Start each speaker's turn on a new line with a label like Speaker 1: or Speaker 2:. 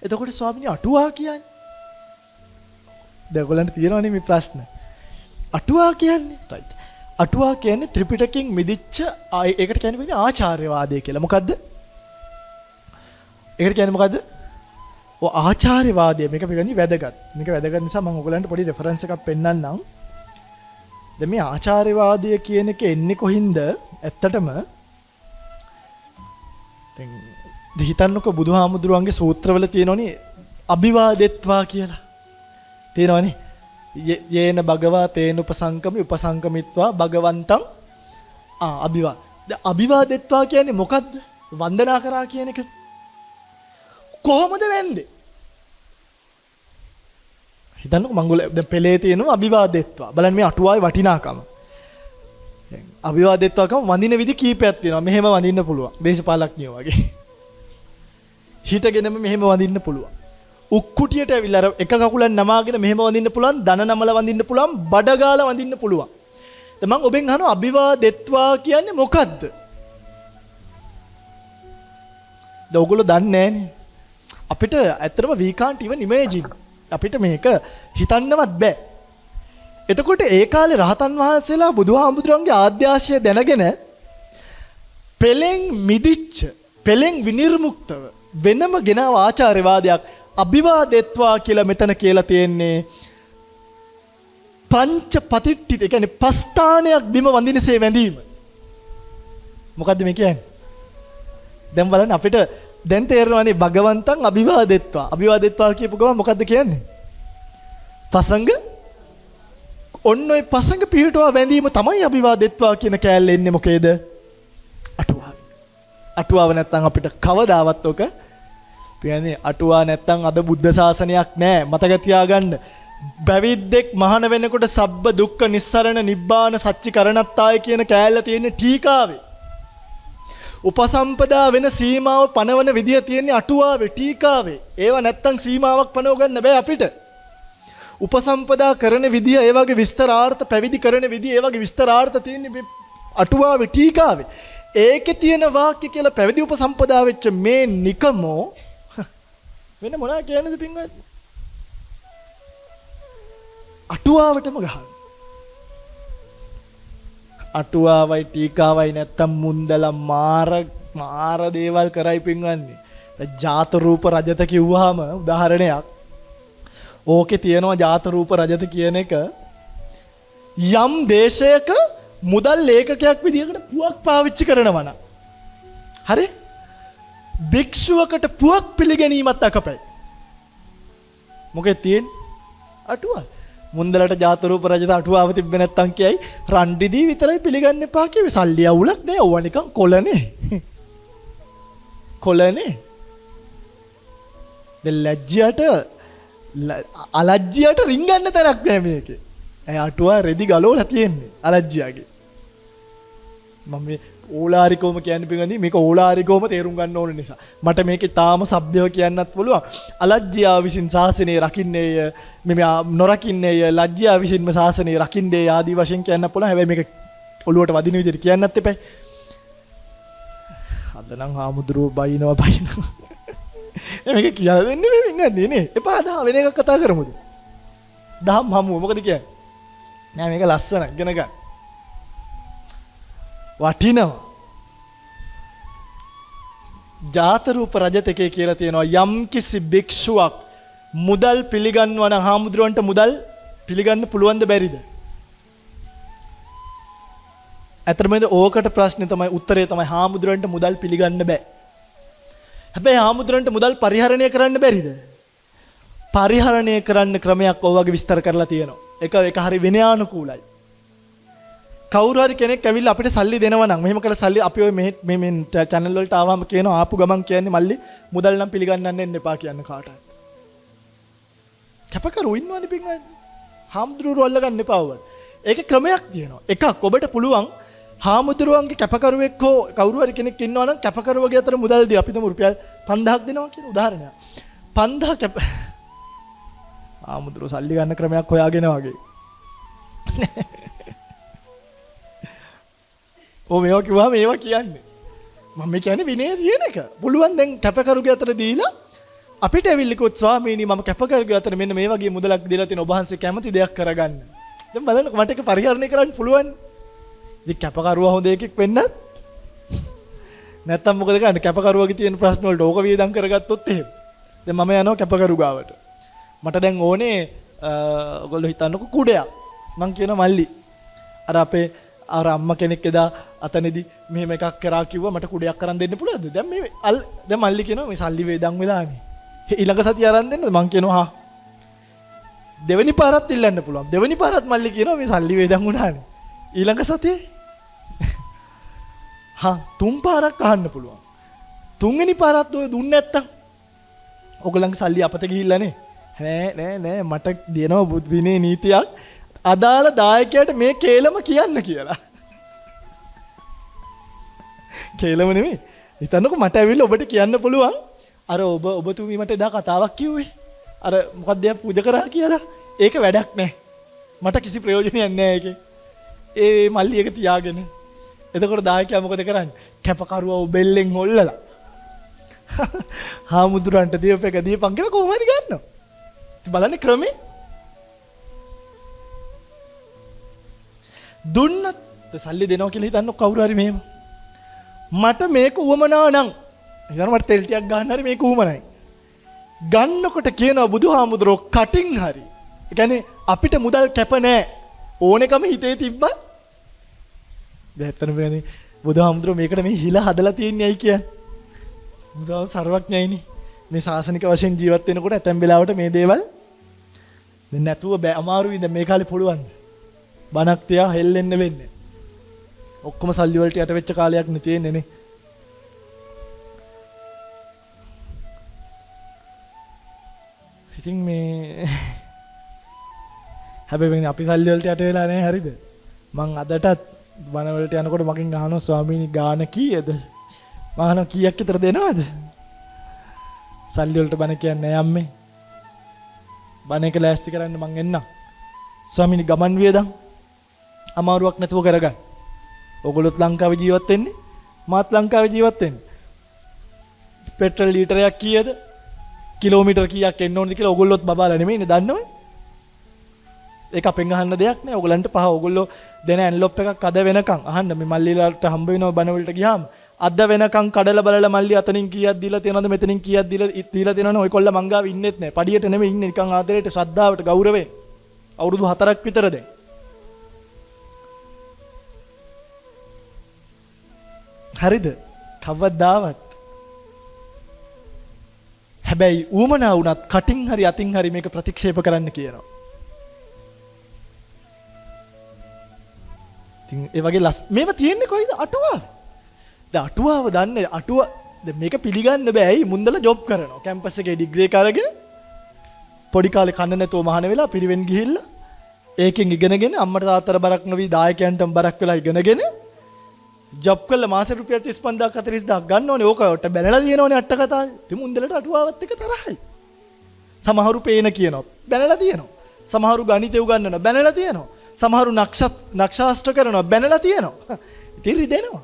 Speaker 1: එතකොට ස්වාමීනි අටුවා කියන්නේ දැන් ඔයගොල්ලන්ට තියෙනවනේ මේ ප්‍රශ්න. අටුවා කියන්නේ රයිට්. අටුවා කියන්නේ ත්‍රිපිටකයෙන් මිදිච්ච, ඒකට කියන්නේ වෙන්නේ ආචාර්යවාදය කියලා. මොකද්ද? ඒකට කියන්නේ මොකද්ද? ඔව්, ආචාර්යවාදය. මේක පිළිගන්නේ වැදගත්. මේක වැදගත් නිසා මම ඔයගොල්ලන්ට පොඩි රෙෆරන්ස් එකක් පෙන්නන්නම්. දැන් මේ ආචාර්යවාදය කියන එක එන්නේ කොහින්ද? ඇත්තටම දැන් හිතන්නකෝ බුදුහාමුදුරුවන්ගේ සූත්‍රවල තියෙනවනේ අභිවාදෙත්වා කියලා. තියෙනවනේ. යේන භගවා තේන උපසංකමි උපසංකමිත්වා භගවන්තං අභිවා. දැන් අභිවාදෙත්වා කියන්නේ මොකද්ද? වන්දනා කරා කියන එක. කොහොමද වෙන්නේ? හිතන්නකෝ මංගල දැන් පෙළේ තියෙනවා අභිවාදෙත්වා. බලන්න මේ අටුවාවේ වටිනාකම. දැන් අභිවාදෙත්වා කම වඳින විදි කීපයක් තියෙනවා. මෙහෙම වඳින්න පුළුවන්. දේශපාලඥයෝ වගේ. හිටගෙනම මෙහෙම වඳින්න පුළුවන්. උක්කුටියට ඇවිල්ලා අර එක කකුලක් නමාගෙන මෙහෙම වඳින්න පුළුවන්, දන නමල වඳින්න පුළුවන්, බඩ ගාලා වඳින්න පුළුවන්. දැන් මං ඔබෙන් අහනවා අභිවාදෙත්වා කියන්නේ මොකද්ද? දැන් ඔයගොල්ලෝ දන්නේ නෑනේ. අපිට ඇත්තටම we can't even imagine. අපිට මේක හිතන්නවත් බෑ. එතකොට ඒ කාලේ රහතන් වහන්සේලා බුදුහාමුදුරන්ගේ ආද්‍යාශය දැනගෙන පෙලෙන් මිදිච්ච, පෙලෙන් විනිර්මුක්තව වෙනම ගෙනාව ආචාර්යවාදයක් අභිවාදෙත්වා කියලා මෙතන කියලා තියෙන්නේ. පංච පතිට්ඨිත, ඒ කියන්නේ පස්ථානයක් බිම වඳිනසේ වැඳීම. මොකද්ද මේ කියන්නේ? දැන් බලන්න අපිට දැන් තේරෙනවානේ භගවන්තං අභිවාදෙත්වා. අභිවාදෙත්වා කියපු ගමන් මොකද්ද කියන්නේ? පසංග, ඔන්න ඔය පසංග පිහිටුවා වැඳීම තමයි අභිවාදෙත්වා කියන කෑල්ල එන්නේ මොකේද? අටුවාවේ. අටුවාව නැත්තම් අපිට කවදාවත් ඔක කියන්නේ අටුවා නැත්තම් අද බුද්ධ ශාසනයක් නෑ. මතක තියාගන්න. පැවිද්දෙක් මහාන වෙනකොට සබ්බ දුක්ඛ නිස්සරණ නිබ්බාන සච්චි කරණත්තාය කියන කෑල්ල තියෙන්නේ ටීකාවේ. උපසම්පදා වෙන සීමාව පනවන විදිය තියෙන්නේ අටුවාවේ, ටීකාවේ. ඒව නැත්තම් සීමාවක් පනව ගන්න බෑ අපිට. උපසම්පදා කරන විදිය, ඒ වගේ විස්තරාර්ථ, පැවිදි කරන විදිය, ඒ වගේ විස්තරාර්ථ තියෙන්නේ මේ අටුවාවේ, ටීකාවේ. ඒකේ තියෙන වාක්‍ය කියලා පැවිදි උපසම්පදා වෙච්ච මේ නිකමෝ වෙන මොනවා කියන්නද පින්වත්? අටුවාවටම ගහන. අටුවාවයි ටීකාවයි නැත්තම් මුන්දලා මාර මාර දේවල් කරයි පින්වත්නි. දැන් ජාත රූප රජත කිව්වහම උදාහරණයක්. ඕකේ තියෙනවා ජාත රූප රජත කියන එක යම් දේශයක මුදල් ලේඛකයක් විදිහකට පුවක් පාවිච්චි කරනවා නම්, හරි, භික්ෂුවකට පුවක් පිළිගැනීමත් අකපයි. මොකෙද තියෙන්නේ? අටුවා. මුන්දලට ජාත රූප රජත අටුවාව තිබ්බේ නැත්තම් කියයි රන් රිදී විතරයි පිළිගන්න එපා කිව්වේ. සල්ලි අවුලක් නෑ. ඕවා නිකන් කොළනේ. කොළනේ. දැන් ලැජ්ජියට අලජ්ජියට රින්ගන්න තරක් නෑ මේකේ. ඇයි අටුවා රෙදි ගලවලා තියෙන්නේ අලජ්ජියාගේ. මම මේ ඕලාරිකවම කියන්නේ පිටගන්නේ මේක ඕලාරිකවම තේරුම් ගන්න ඕන නිසා. මට මේකේ තාම සભ્યව කියන්නත් පුළුවන්. අලජ්ජියා විසින් ශාසනය රකින්නේය, මේ නොරකින්නේය, ලජ්ජියා විසින්ම ශාසනය රකින්නේ ආදී වශයෙන් කියන්න පුළුවන්. හැබැයි මේක ඔළුවට වදින විදිහට කියන්නත් එපා. අද නම් හාමුදුරුවෝ බයිනවා බයිනවා. මේක කියලා දෙන්නේ මේ මින්ගන්නේ නේ. එපා දා වෙන එකක් කතා කරමුද? දහම් හමුව මොකද කියන්නේ? නෑ මේක ලස්සන ඉගෙන ගන්න. වටිනවා. ජාත රූප රජත එකේ කියලා තියෙනවා යම් කිසි භික්ෂුවක් මුදල් පිළිගන්නවා නම් හාමුදුරුවන්ට මුදල් පිළිගන්න පුළුවන්ද බැරිද? ඇත්තටම ඕකට ප්‍රශ්නේ තමයි උත්තරේ තමයි හාමුදුරුවන්ට මුදල් පිළිගන්න බෑ. හැබැයි හාමුදුරන්ට මුදල් පරිහරණය කරන්න බැරිද? පරිහරණය කරන්න ක්‍රමයක් ඔය වගේ විස්තර කරලා තියෙනවා. එක එක හරි විනයානුකූලයි. කවුරු හරි කෙනෙක් ඇවිල්ලා අපිට සල්ලි දෙනවා නම් මෙහෙම කරලා සල්ලි අපි ඔය මේ මේ මේ චැනල් වලට ආවම කියනවා, ආපු ගමන් කියන්නේ මල්ලි මුදල් නම් පිළිගන්නන්න එන්න එපා කියන්න කාටවත්. කැපකරු ඉන්නවනේ පින්වත්. හාමුදුරුවෝ අල්ලගන්න එපා ඔබට. ඒකේ ක්‍රමයක් තියෙනවා. එකක් ඔබට පුළුවන් හාමුදුරුවන්ගේ කැපකරුවෙක් හෝ කවුරු හරි කෙනෙක් ඉන්නවා නම් කැපකරුවගේ අතර මුදල් දී අපි තුමු රුපියල් 5000ක් දෙනවා කියන උදාහරණයක්. 5000 කැප හාමුදුරුවෝ සල්ලි ගන්න ක්‍රමයක් හොයාගෙන වගේ. ඔව් මේවා කිව්වහම ඒවා කියන්නේ. මම මේ කියන්නේ විනය තියෙන එක. පුළුවන් දැන් කැපකරුගේ අතර දීලා අපිට ඇවිල්ලා කිව්වොත් ස්වාමීනි මම කැපකරුගේ අතර මෙන්න මේ වගේ මුදලක් දීලා තියෙන ඔබ වහන්සේ කැමති දෙයක් කරගන්න. දැන් බලන්න මට ඒක පරිහරණය කරන්න පුළුවන්. ඉතින් කැපකරුවා හොඳ එකෙක් වෙන්නත් නැත්තම් මොකද කරන්නේ? කැපකරුවගේ තියෙන ප්‍රශ්න වලට ඕක වියදම් කරගත්තොත් එහෙම. දැන් මම යනවා කැපකරු ගාවට. මට දැන් ඕනේ ඔයගොල්ලෝ හිතන්නකෝ කුඩයක්. මං කියනවා මල්ලි අර අපේ අර අම්මා කෙනෙක් එදා අතනදී මෙහෙම එකක් කරා කිව්වා මට කුඩයක් අරන් දෙන්න පුළුවන්ද? දැන් මේ දැන් මල්ලි කියනවා මේ සල්ලි වේදන් වෙලානේ. ඊළඟ සතිය අරන් දෙන්නද? මං කියනවා හා. දෙවෙනි පාරත් ඉල්ලන්න පුළුවන්. දෙවෙනි පාරත් මල්ලි කියනවා මේ සල්ලි වේදන් වුණානේ. ඊළඟ සතියේ හා තුන් පාරක් අහන්න පුළුවන්. තුන්වෙනි පාරත් ඔය දුන්නේ නැත්තම් ඔයගොල්ලන්ගේ සල්ලි අපත ගිහිල්ලා නේ. නෑ නෑ නෑ මට දෙනවා විනය නීතියක් අදාළ දායකයාට මේ කේලම කියන්න කියලා. කේලම නෙමෙයි. හිතන්නකෝ මට ඇවිල්ලා ඔබට කියන්න පුළුවන් අර ඔබතුමී මට එදා කතාවක් කිව්වේ. අර මොකක්ද එයා පූජා කරා කියලා. ඒක වැඩක් නෑ. මට කිසි ප්‍රයෝජනයක් නෑ ඒකේ. ඒ මල්ලි එක තියාගෙන. එතකොට දායකයා මොකද කරන්නේ? කැපකරුවා බෙල්ලෙන් හොල්ලලා හාමුදුරන්ට දීප එක දීපන් කියලා කොහොම හරි ගන්නවා. ඉතින් බලන්න ක්‍රමේ. දුන්නත් සල්ලි දෙනවා කියලා හිතන්න කවුරු හරි මෙහෙම. මට මේක උවමනා නම් හිතන්න මට තෙල් ටිකක් ගන්න හරි මේක උවමනයි. ගන්නකොට කියනවා බුදුහාමුදුරුවෝ කටින් හරි. ඒ කියන්නේ අපිට මුදල් කැප නෑ. ඕනෙකම හිතේ තිබ්බත් දැන් ඇත්තටම කියන්නේ බුදුහාමුදුරුවෝ මේකට මේ හිල හදලා තියෙන්නේ ඇයි කියන්නේ? බුදුහාමුදුරුවෝ සර්වඥයිනේ. මේ සාසනික වශයෙන් ජීවත් වෙනකොට ඇතැම් වෙලාවට මේ දේවල් දැන් නැතුව බෑ අමාරුයි. දැන් මේ කාලේ පුළුවන්ද? බණක් තියා හෙල්ලෙන්න වෙන්නේ. ඔක්කොම සල්ලි වලට යට වෙච්ච කාලයක් නේ තියෙන්නේ නේ. ඉතින් මේ හැබැයි වෙන්නේ අපි සල්ලි වලට යට වෙලා නෑ හරිද? මං අදටත් බණ වලට යනකොට මගෙන් අහනවා ස්වාමීනි ගාන කීයද? මං අහනවා කීයක් විතර දෙනවද? සල්ලි වලට බණ කියන්නේ නෑ අම්මේ. බණ එක ලෑස්ති කරන්න මං එන්නම්. ස්වාමීනි ගමන් වියදම් අමාරුවක් නැතුව කරගන්න. ඔගොල්ලොත් ලංකාවේ ජීවත් වෙන්නේ මාත් ලංකාවේ ජීවත් වෙන්නේ. පෙට්‍රල් ලීටරයක් කීයද? කිලෝමීටර් කීයක් එන්න ඕනද කියලා ඔගොල්ලොත් බබාලා නෙමෙයිනේ දන්නවනේ. ඒක අපෙන් අහන්න දෙයක් නෑ. ඔයගොල්ලන්ට පහ ඔයගොල්ලෝ දෙන ඇන්ලොප් එකක් අද වෙනකන් අහන්න මේ මල්ලිලාට හම්බ වෙනවා බණ වලට ගියාම අද වෙනකන් කඩලා බලලා මල්ලි අතනින් කීයක් දීලා තියෙනවද මෙතනින් කීයක් දීලා තියෙනවද ඔය කොල්ල මං ගාව ඉන්නෙත් නෑ. පඩියට නෙමෙයි ඉන්නේ නිකන් ආදරේට ශ්‍රද්ධාවට ගෞරවයෙන්. අවුරුදු 4ක් විතර දැන්. හරිද? කවදාවත්. හැබැයි ඌමනා වුණත් කටින් හරි අතින් හරි මේක ප්‍රතික්ෂේප කරන්න කියනවා. ඉතින් ඒ වගේ මේවා තියෙන්නේ කොයිද? අටුවාව. දැන් අටුවාව දන්නේ අටුව දැන් මේක පිළිගන්න බෑ. ඇයි? මුන්දල ජොබ් කරනවා. කැම්පස් එකේ ඩිග්‍රී එක අරගෙන පොඩි කාලේ කන්න නැතුව මහාන වෙලා පිරිවෙන් ගිහිල්ලා ඒකෙන් ඉගෙනගෙන අම්මට තාත්තට බරක් නොවි දායකයන්ටම බරක් වෙලා ඉගෙනගෙන ජොබ් කළා මාසෙ රුපියල් 35000 40000 ගන්න ඕනේ. ඕක ඔට බැනලා තියෙනවනේ අට කතාවේ. ඉතින් මුන්දලට අටුවාවත් එක තරහයි. සමහරු පේන කියනවා. බැනලා තියෙනවා. සමහරු ගණිතය උගන්වනවා. බැනලා තියෙනවා. සමහරු නක්ෂාස්ත්‍ර කරනවා. බැනලා තියෙනවා. ඉතින් රිදෙනවා.